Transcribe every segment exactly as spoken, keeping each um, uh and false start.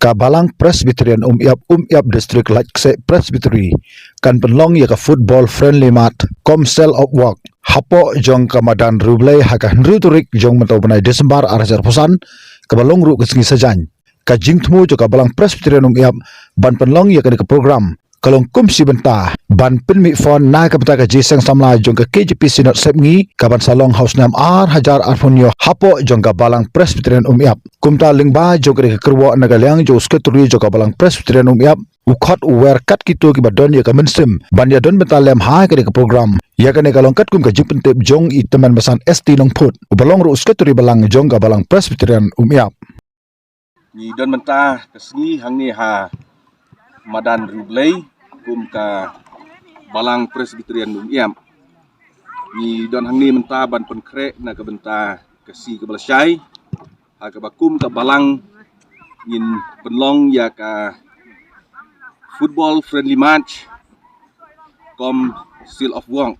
Ka Balang Presbyterian Umyiap, Umyiap District Laitkasih Presbytery, kan pynlong ïa ka football friendly match kum sel of work hapoh jong ka madan Riu Blei ha ka hynriew tarik jong mynta u bnai December ar hajar arphew san, kaba long ruh ka sngi Saitjaiñ. Ka jingthmu jong ka Balang Presbyterian Umyiap ban pynlong ïa kane ka program ka long kum shi bynta ban pynmih fund na ka bynta ka Jingïaseng Samla jong ka K J P Synod Sepngi, kaban sa long ha u snem ar hajar arphew hynñiew hapoh jong ka Balang Presbyterian Umyiap. Kumta lyngba jong kane ka kyrwoh na ka liang jong u Secretary jong ka Balang Presbyterian Umyiap, u khot u wer kat kito kiba don ïa ka mynsiem ban ïa don bynta lem ha kane ka program. Ïa kane ka long katkum ka jingpyntip jong i Tymmen Basan S T Nongphut, uba long ruh u Secretary Balang jong ka Balang Presbyterian Umyiap. Ngi don mynta ka sngi hangne ha madan Riu Blei kum ka Balang Presbyterian Umyiap. Ngi don hangne mynta ban pynkhreh na ka bynta ka sngi kaba lashai, ha kaba kum ka Balang ngin pynlong ïa ka football friendly match kum seal of work,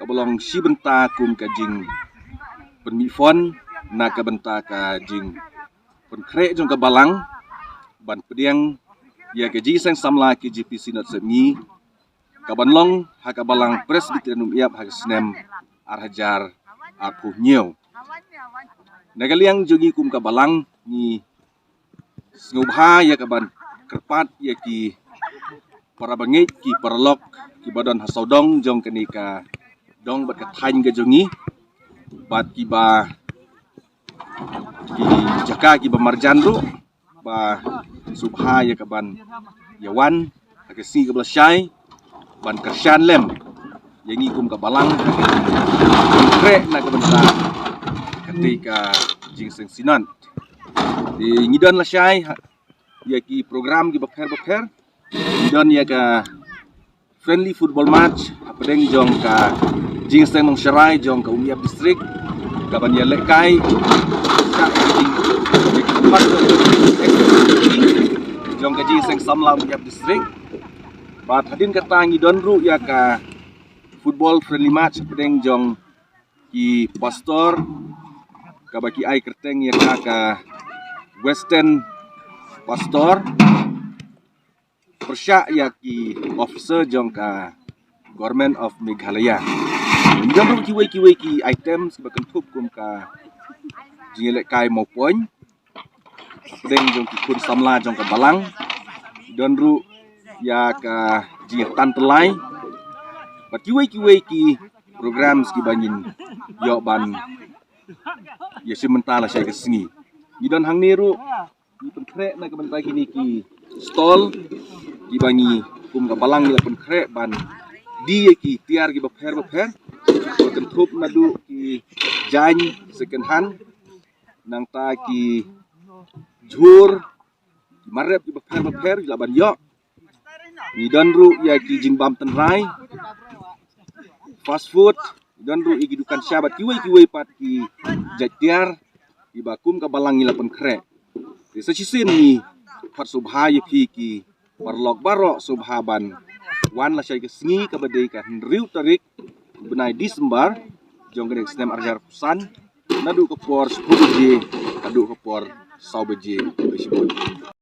kaba long shi bynta kum ka jingpynmih fund na ka bynta ka jingpynkhreh jong ka Balang ban pdiang ïa ka Jingïaseng Samla K J P Synod Sepngi, kaban long ha ka Balang Presbyterian Umyiap ha ka snem ar hajar arphew hynñiew. Na ka liang jong ngi kum ka Balang ngi sngewbha ïa kaban kyrpad ïa ki para bangeit, ki paralok kiba don ha sawdong jong kane ka dong bad ka thaiñ ka jong ngi, bad kiba ki jaka kiba marjan ruh, ba sngewbha ïa kaban ïa wan ha ka sngi kaba lashai ban kyrshan lem ïa ngi kum ka Balang, ban khreh na ka bynta kata ka Jingïaseng Synod. Te ngi don lashai ha ïa ki program kiba pher bapher. Ngi don ïa ka friendly football match hapdeng jong ka Jingïaseng Nongsharai jong ka Umyiap District, kaban ïalehkai jong ka Jingïaseng Samla Umyiap District. Bad hadien kata ngi don ruh ïa ka football friendly match hapdeng jong ki pastor, kaba ki ai kyrteng ïa ka ka Western Pastor pyrshah ïa ki officer jong ka Government of Meghalaya. Ngi don ruh kiwei kiwei ki items kiba kynthup kum ka jingïalehkai mawpoiñ hapdeng jong ki khun samla jong ka Balang. Ngi don ruh ïa ka jingïatan tyllai bad kiwei kiwei ki programs kiba ngin ïoh ban ïa shim bynta lashai ka sngi. Ngi don hangne ruh ngi pynkhreh na ka bynta kine ki stall kiba ngi kum ka Balang ngi la pynkhreh ban die ïa ki tiar kiba pher bapher, ba kynthup naduh ki jaiñ second hand, nangta ki jhur, ki marep kiba pher bapher la ban ïoh. Ngi don ruh ïa ki jingbam tynrai, fast food, ngi don ruh ïa ki dukan sha bad kiwei kiwei pat ki jait tiar kiba kum ka Balang ngi la pynkhreh. Te sa shisien ngi khot sngewbha ïa phi ki paralok baroh sngewbha ban wan lashai ka sngi kaba dei ka hynriew tarik bnai December jong kane ka snem ar hajar arphew san, naduh ka por shiphew baje haduh ka por saw baje ka shibun.